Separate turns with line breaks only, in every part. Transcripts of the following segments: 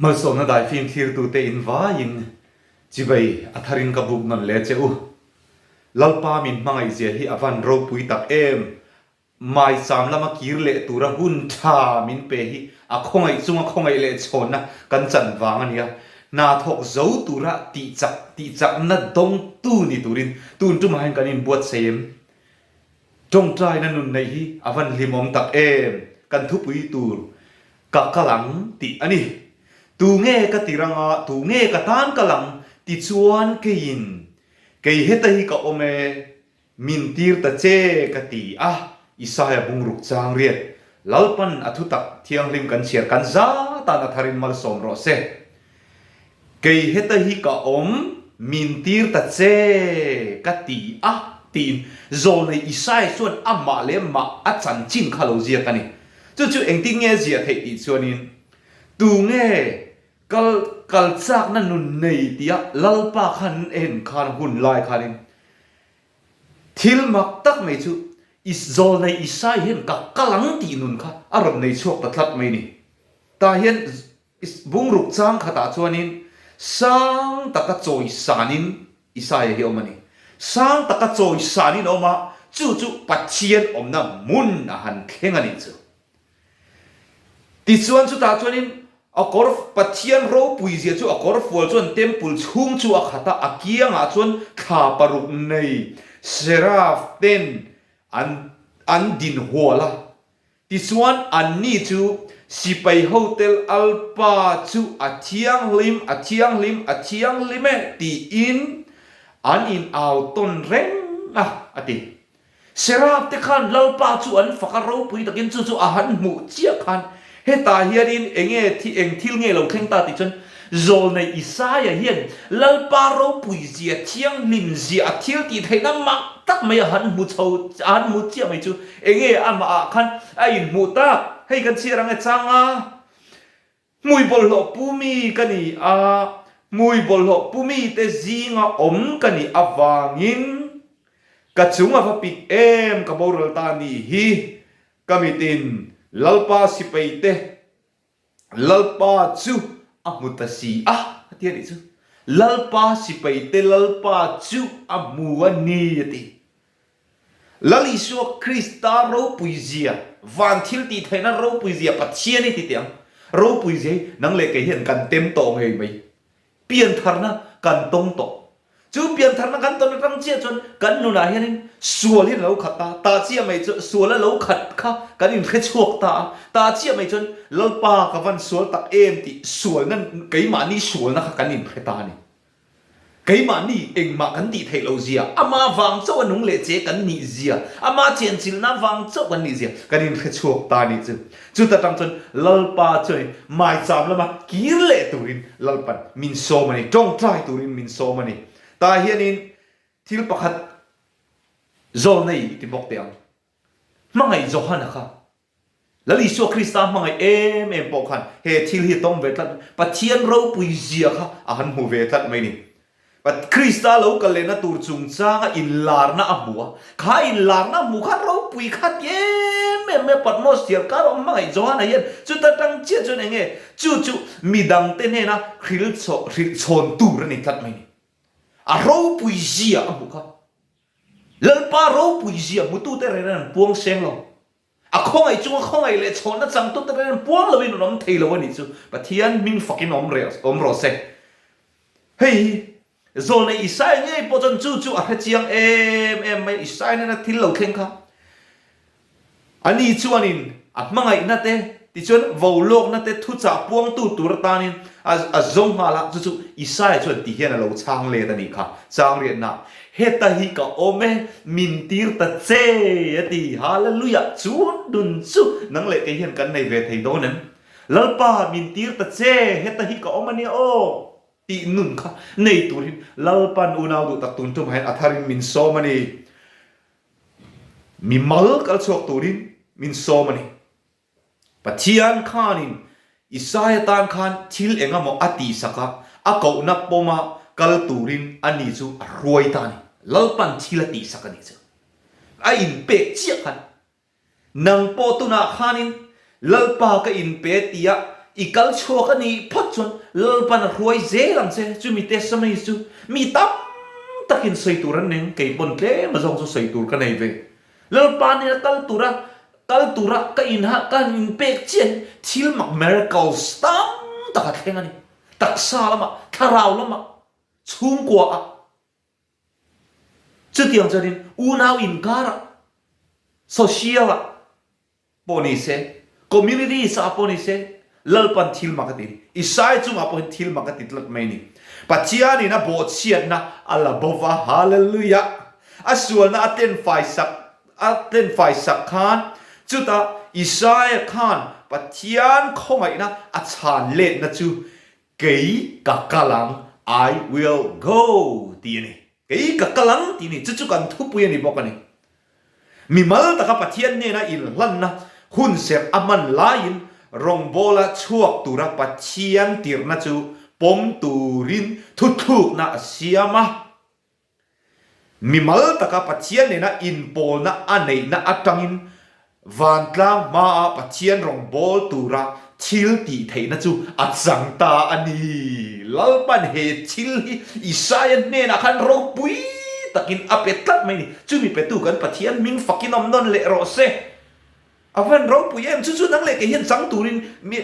Malsawmna daifim thlirtute in vaiin chibai a tharin ka buk nawn le che u. Lalpa min hmangaihzia hi a van ropui tak em! Maicham lama kir leh tura hun tha min pe hi a khawngaih chunga khawngaih leh chhawnna kan chan vang a nia. Hna thawk zo tura tihchak tihchakna dawngtu ni turin tun tumah hian kan inbuatsaih em? Tawngtaina nun neih hi a van hlimawm tak em? Kan thupui tur ka kal ang tih a ni. Tu nge ka ti ranga tu nge ka tan kal ang tichuan keiin kei heta hi ka awm e Min tir ta che ka ti a, Isaiah bungruk chang riat Lalpan a thutak thianghlim kan chhiar kan za tan a tharin malsawm rawh se. Kei heta hi ka awm, min tir ta che ka ti a tiin zawlnei Isaiah chuan amah leh mah a chanchin kha lo ziak a ni. Chu chu engtin nge a ziah theih tih chuanin tu nge kal kal chakna nun nei tia Lalpa khan en khan hun lai khanin Thil mak tak mai chu i zawlnei Isai hian ka kal ang tih nun kha a rawn nei chhuak ta tlat mai ni. Tah hian bungruk chang khatah chuanin sang taka chawi sanin Isaia hi a awm a ni. Sang taka chawi sanin a awm a, chu chu Pathian awmna hmun a han thleng a nih chu. Tichuan chutah chuanin a kawr Pathian ropui zia chu a kawr fual chuan temple chhung chu a khat a, a kiangah chuan thla paruk nei seraph ten an an din hual a. Tichuan anni chu sipai hotel Alpa chu a thianghlim, a thianghlim, a thianghlim e tiin an in au tawn reng a, a ti. Serap te khan Lalpa chu an fak a ropui takin chu chu a han hmuh chiah khan hetah hianin enge thi eng thil nge lo thleng ta tih chuan Zawlnei Isaia hian Lalpa ropui zia thianghlim zia a thil tih theihna mak tak mai a han hmu chho a han hmu chiah mai chu enge amah ah khan a inhmuh tak hei kan chhiar ang e chang a Hmui bawlhhlawh pu mi ka ni a, hmui bawlhhlawh pu mite zinga awm ka nih avangin ka chung a va pik em ka boral ta ni hi ka mitin Lalpa sipaite Lalpa chu a hmu ta si a, a ti a nih chu. Lalpa sipaite Lalpa chu a hmu a ni a ti. Lal Isua Krista ropui zia, van thil tih theihna ropui zia Pathian i ti teh ang. Ropui zia hi nang leh kei hian kan tem tawh ngei mai. Piantharna kan tawng tawh. Chu piantharna kan tawn atang chiah chuan kan nunah hianin sual hi a lo khat ta. Tah chiah mai chuan sual a lo khat kha kan inhre chhuak ta a. Tah chiah mai chuan Lalpa ka van sual tak em tih sualna keimahni sualna kha kan inhre ta a ni. Keimahni engmah kan tih theih loh zia, ama vang chauh a nung leh che kan nih zia, ama chenchilhna vang chauh kan nih zia kan inhre chhuak ta nih chu. Chuta tang chuan Lalpa chuanin maicham lama kir leh turin Lalpan min sawm a ni, tawngtai turin min sawm a ni. Tah hianin thil pakhat zawlnei i ti bawk teh ang. Hmangaih Johana kha Lal Isua Krista hmangaih em em pawh khan he thil hi a tawng ve tlat, Pathian ropui zia kha a han hmu ve tlat mai ni. Krista lo kal lehna tur chungchanga inlarna a hmu a, kha inlarna a hmu khan ropui kha ti em em mai a, Patmos thiarkar awm hmangaih Johana hian chuta tang chiah chuan eng nge chu chu midangte hnena hrilh chhawn tur a ni tlat mai ni. A ropui zia a hmu kha. Lalpa ropui zia hmutute reng reng an puang seng lo. A khawngaih chunga khawngaih leh chhawnna changtute reng reng puang loin an awm thei lo a nih chu Pathian hming fakin awm reh awm rawh se. Hei hi Zawlnei Isaia ngei pawh chuan chu chu a hre chiang em em mai Isaia nena thil lo thleng kha. Ani chuanin a hmangaihna te tichuan vo lawkna te thuchah puangtu tur atanin a a zawng nghal a, chu chu Isaia chuan ti hian a lo chhang let a nih kha chang riatna. Heta hi ka awm e, min tir ta che a ti. Hallelujah! Chu nun chu nang leh kei hian kan nei ve thei dawn em? Lalpa, min tir ta che, heta hi ka awm a nia aw tih nun kha nei turin Lalpan unau duh tak tun tumah hian a tharin min sawm a ni. Mi mal kal chhuak turin min sawm a ni. Pathian khanin Isaia tan khan thil eng emaw a tihsak a, a kohna pawma kal turin ani chu a hruai ta a ni. Lalpan thil a tihsak a nih chu. A inpek chiah khan, Nang pawh tunah khanin Lalpa ka inpe tia i kal chhuak a nih phawt chuan Lalpan a hruai zel ang che. Chumi testimony chu mi tam takin sawi tur an nei, kei pawn tlem azawng chu sawi tur ka nei ve. Lalpa nena kal tura kal tura ka inha ka han inpek chiah hi thil mak miracles tam tak a thleng a ni. Taksa lamah, thlarau lamah, chhungkua ah. Chutiang chuanin unau inkarah, social ah pawh ni se, communities ah pawh ni se, Lalpan thil mak a ti a ni. Isai chungah pawh hian thil mak a ti tlat mai a ni. Pathianin a bawhchhiatna a la bo va, Hallelujah! A sualna a tlenfai sak a tlenfai sak khan, chutah Isaia khan Pathian khawngaihna a chhan letna chu Kei ka kal ang, I will go, tih a ni. Kei ka kal ang tih a ni. Chu chu kan thupui a ni bawk a ni. Mimal taka Pathian hnena inhlanna hun serh a hman laiin rawngbawla chhuak tura Pathian tirhna chu pawm turin thuthlukna a siam a. Mimal taka Pathian nena inpawlna a neihna atangin vantlang hmaa Pathian rawngbâwl tura thil tih theihna chu a chang ta a ni. Lalpan he thil hi Isaia hnenah khan ropui takin a pe tlat mai a ni. Chumi petu kan Pathian hming fakin awm nawn leh rawh se. A van ropui em? Chu chu nang leh kei hian chang turin mi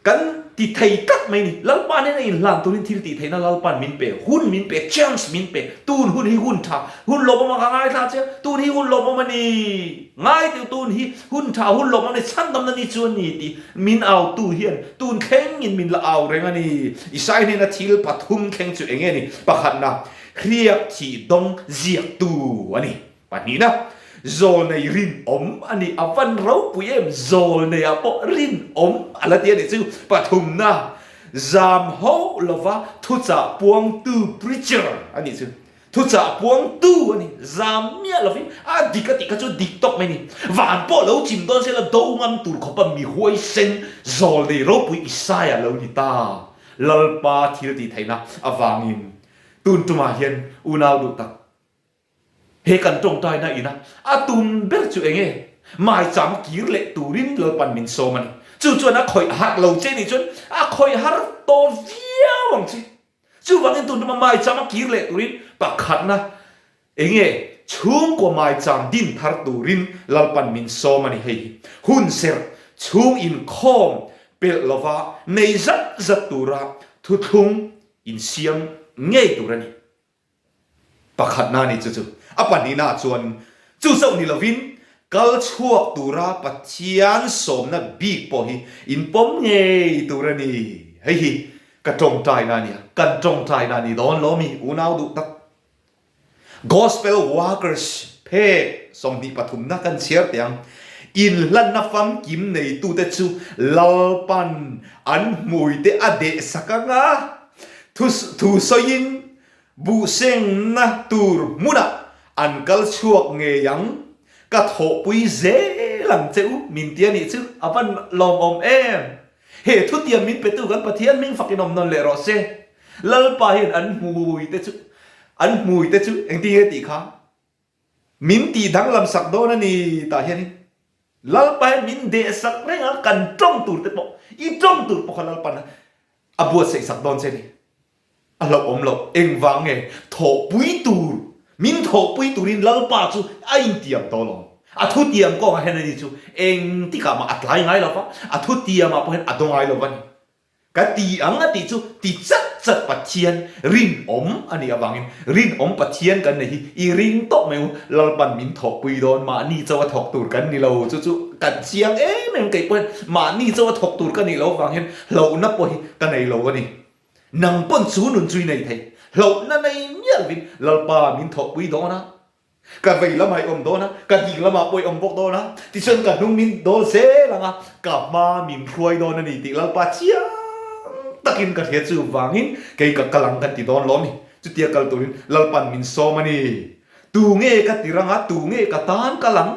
kan ti thei tlat mai ni. Lalpa nen a inhlan turin thil tih theihna Lalpa'n min pe, hun min pe, chance min pe. Tun hun hi hun tha, hun lawmawm a ka ngaithla che, tun hi hun lawmawm a ni. Ngai teu tun hi hun tha, hun lawmawm a ni, chhandamna ni chu a ni tih min autu hian tun thlengin min la au reng a ni. Isai hnena thil pathum thleng chu eng nge ni? Pakhatna, hriak thih dawng ziaktu a ni. Pahnihna, zawlnei rinawm a ni. A van ropui em? Zawlneiah pawh rinawm a la ti a nih chu. Pathumna, zam ho lova thuchah puangtu, preacher, a nih chu. Thuchah puangtu a ni. Zam miah lovin a dik a tih kha chu dik tawp mai a ni. Van pawh lo chim dawn sela do ngam tur khawpa mi huaisen zawlnei ropui Isaia lo ni ta. Lalpa thil tih theihna avangin tun tumah hian unau duh tak He kan tawngtaina ina a tum ber chu eng nge? Maicham a kir leh turin Lalpan min sawm a ni. Chu chuan a khawih harh lo che nih chuan a khawih har tawh viau ang che. Chuvangin tun tuma maicham a kir leh turin pakhatna eng nge? Chhungkaw maicham din thar turin Lalpan min sawm a ni. Hei hi hun serh chhung inkhawm pelh lova nei zat zat tura thuthlung insiam ngei tur a ni. Pakhatna ni chu chu a pahnihna chuan chu chauh ni lovin kal chhuak tura Pathian sawmna bik pawh hi in pawm ngei tur a ni. Hei hi ka tawngtaina a nia, kan tawngtaina a ni dawn lo mi unau duh tak. Gospel Workers phek 20 pathumna kan chhiar teh ang. Inhlanna famkim neitute chu Lalpan an hmuite a deh sak ang a, thu sawiin Buhsengna tur hmunah an kal chhuak ngei ang, ka thawhpui zel ang che u min ti a nih chu a van lawmawm em. He thutiam min petu kan Pathian hming fakin awm nawn leh rawh se. Lalpa hian an hmui te chu an hmui te chu engtin nge tih kha min tih danglam sak dawn a ni tah hianin Lalpa hian min deh sak reng a, kan tawng tur te pawh i tawng tur pawh kha Lalpan a buatsaih sak dawn che a ni. A hlauhawm loh. Engvang nge thawhpui tur, min thawhpui turin Lalpa chu a intiam tawh alawm. A thutiam kawngah hian ani chu engtikah mah a tlai ngai lo va, a thutiamah pawh hian a daw ngai lo va ni. Ka ti ang a tih chu ti chat chat Pathian rinawm a nih avangin rinawm Pathian kan nei hi i ring tawh mai u, Lalpan min thawhpui dawn, mahni chauh a thawk tur kan ni lo, chu chu kan chiang em em kei pawh hian mahni chauh a thawk tur ka nih loh avang hian hlauhna pawh hi ka nei lo a ni. Nang pawn chu nun chu i nei thei. Hlauhna nei miah lovin Lalpa min thawhpui dawn a, ka vei lamah i awm dawn a, ka ding lamah pawh i awm bawk dawn a, tichuan ka hnung min dawl zel ang a, ka hma min hruai dawn a ni tih Lalpa chiang takin ka hria chu vangin kei ka kal ang kan ti dawn lawm ni. Chutia kal turin Lalpa'n min sawm a ni. Tu nge ka ti rang a, tu nge ka tan kal ang?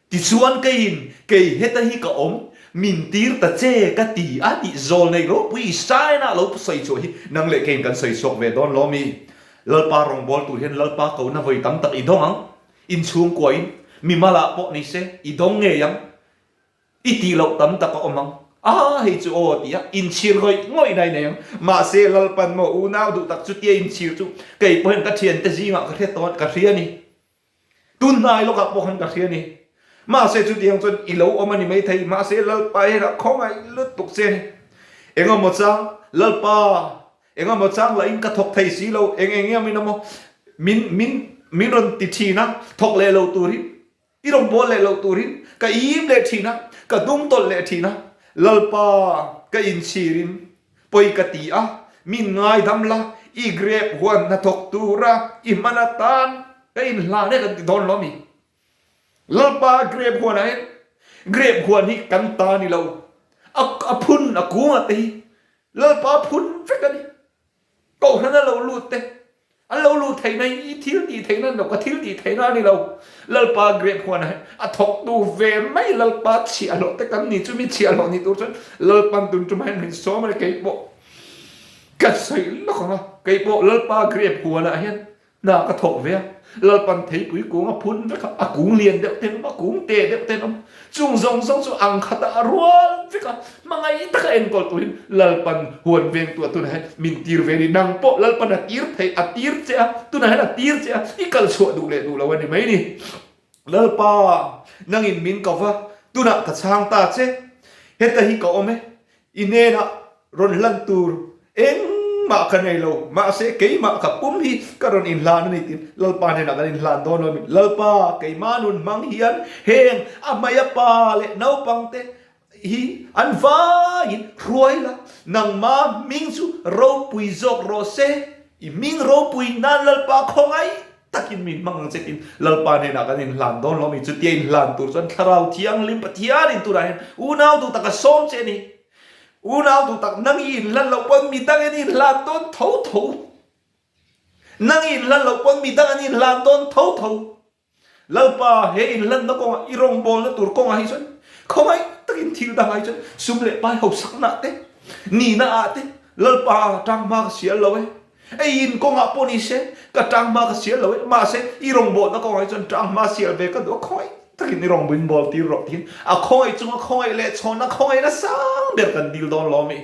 Tichuan keiin, Kei heta hi ka awm, min tir ta che ka ti a tih zawl nei ropui China lo sawi chhuah hi nang leh keiin kan sawi chhuak ve dawn lo mi? Lalpa rawngbâwl tur hian Lalpa kohna vawi tam tak i dawng ang, inchhungkuain, mimalah pawh ni se i dawng ngei ang, i tih loh tam tak a awm ang. A hei chu aw ti a, inchhir ngawih ngawih na i nei ang. Mahse Lalpan maw unau duh tak chutia inchhir chu kei pawhin ka thiante zingah ka hre tawn ka hria ni. Tun hnai lawkah pawh khan ka hria ni. Mahse chutiang chuan i lo awm a ni maithei, mahse Lalpa hian a khawngaih lutuk che a ni. Engemaw chang Lalpa engemaw chang lahin ka thawk thei si lo, eng eng em in emaw min min min rawn ti thin a, thawk leh lo turin I rawn bawl leh loh turin ka im leh thin a, ka hnung tawlh leh thin a, Lalpa ka inchhirin pawi ka ti a, min ngaidam la, i grep huan hnathawk tura i hman atan ka inhlan e kan ti dawn lo a mi? Lalpa grep huanah hian grep huan hi kan ta ni lo, a phun a kungah te hi Lalpa phun vek a ni. Kohhran a lo lut te, an lo luh theihna hi i thil tih theihna a ni lo, ka thil tih theihna a ni lo. Lalpa grep huan ah a thawktu ve mai Lalpa chhiahhlawh te kan ni chu mi chhiahhlawh ni tur chuan Lalpan tun tum hian min sawm a ni keipawh ka sawi lawk ang a, keipawh Lalpa grep huan ah hian Hna ka thawk ve a, Lalpan theipui kung a phun vek a, a kung lian deuh ten awm, a kung te deuh ten awm. Chung zawng zawng chu ang khatah a rual vek a, hmangaih taka enkawl turin Lalpan huan veng tuah tunah hian min tir ve a ni. Nang pawh Lalpan a tir theih, a tir che a, tunah hian a tir che a, i kal chhuah duh leh duh lo a ni mai ni. Lalpa, nangin min ko va, tunah ka chhang ta che, heta hi ka awm e, I hnenah rawn hlan tur engmah ka nei lo, mahse keimah ka pum hi ka rawn inhlan a ni tiin Lalpa hnenah kan inhlan dawn lo a ni. Lalpa, keimah nun hmang hian heng a hmei a pa leh naupangte hi an vaiin hruai la, nangma hming chu ropui zawk rawh se, i hming ropui nan Lalpa khawngaih takin min hmang ang che tiin Lalpa hnenah kan inhlan dawn lo mi chutia inhlan tur chuan Thlarau Thianghlim Pathianin tunah hian unau duh tak a sawm che a ni. Unau duh tak nang i inhlan loh pawn mi dang in inhlan dawn tho tho. Nang i inhlan loh pawn mi dang an inhlan dawn tho tho. Lalpa he inhlanna kawngah i rawngbawlna tur kawngah hi chuan khawngaih takin thil dangah hi chuan sum leh pai hausakna te, nihna ah te Lalpa tang hma ka sial lo e. Ei in kawngah pawh ni se, ka tang hma ka sial lo e, mahse i rawngbawlna kawngah hi chuan tang hma sial ve ka duh a, khawngaih takin i rawngbawin bawl tir rawh tiin a khawngaih chunga khawngaih leh chhawnna khawngaihna sang ber kan dil dawn lo a mi.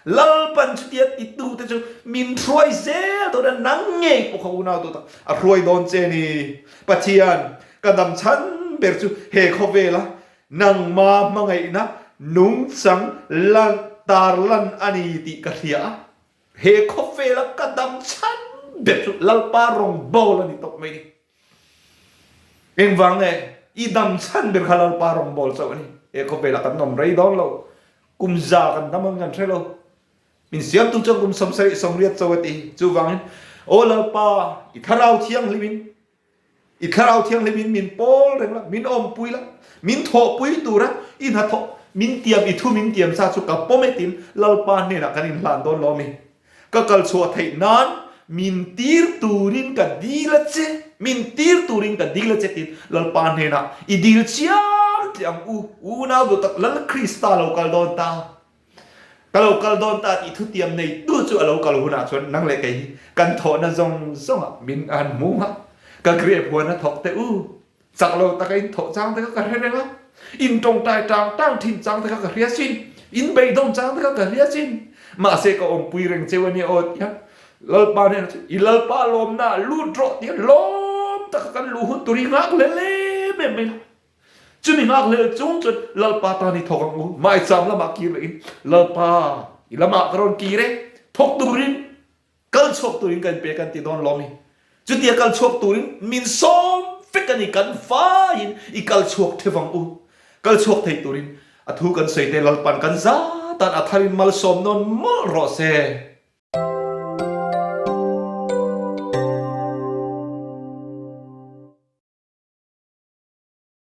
Lalpan chutia titu te chu min hruai zel dawn a, nang ngei pawh kha unau duh tak a hruai dawn che ni. Pathian, ka dam chhan ber chu he khawvela nangma hmangaihna nungchang lan tarlan a ni tih ka hria a. He khawvela ka dam chhan ber chu Lalpa rawngbâwl a ni tawp mai ni. Engvang nge i dam chhan ber kha Lalpa rawngbâwl chauh a ni. He khawvela kan awm rei dawn lo, kum za kan dam ang kan hre lo. Min siamtu chuan kum 70 80 chauh a ti. Chuvangin, Aw Lalpa, i Thlarau Thianghlimin I Thlarau Thianghlim in min pawl reng la, min awmpui la, min thawhpui tura i hnathawh min tiam, i thu min tiam sa chu ka pawm e tiin Lalpa hnenah kan inhlan dawn lo a mi? Ka kal chhuah theih nan min tir turin ka dil a che, min tir turin ka dil a che tiin Lalpa hnenah i dil chiam teh ang u, unau duh tak Lal Krista lo kal dawn ta. Ka lo kal dawn ta tih thutiam nei tu chu a lo kal hunah chuan nang leh kei hi kan thawhna zawng zawngah min a han hmu a, ka grep huan a thawk teh u. Chak lo taka in thawh chang te kha ka hre reng a, in tawngtai tang tang thin chang te kha ka hria sin, in beidawn chang te kha ka hria sin. Mahse ka awmpui reng cheu a nia aw tia Lalpa hnenah chuan i Lalpa lawmna lut rawh tia lawm taka kan luh hun tur hi nghak hlel em em mai la. Chumi nghakhlel chung chuan Lalpa tan i thawk ang u, maicham lamah kir lehin Lalpa i lamah ka rawn kir e, thawk turin, kal chhuak turin ka inpe kan ti dawn lawm i. Chutia kal chhuak turin min sawm vek a ni, kan vaiin i kal chhuak theuh ang u. Kal chhuak thei turin a thu kan sawi te Lalpan kan za tan a tharin malsawm nawn mawlh rawh se.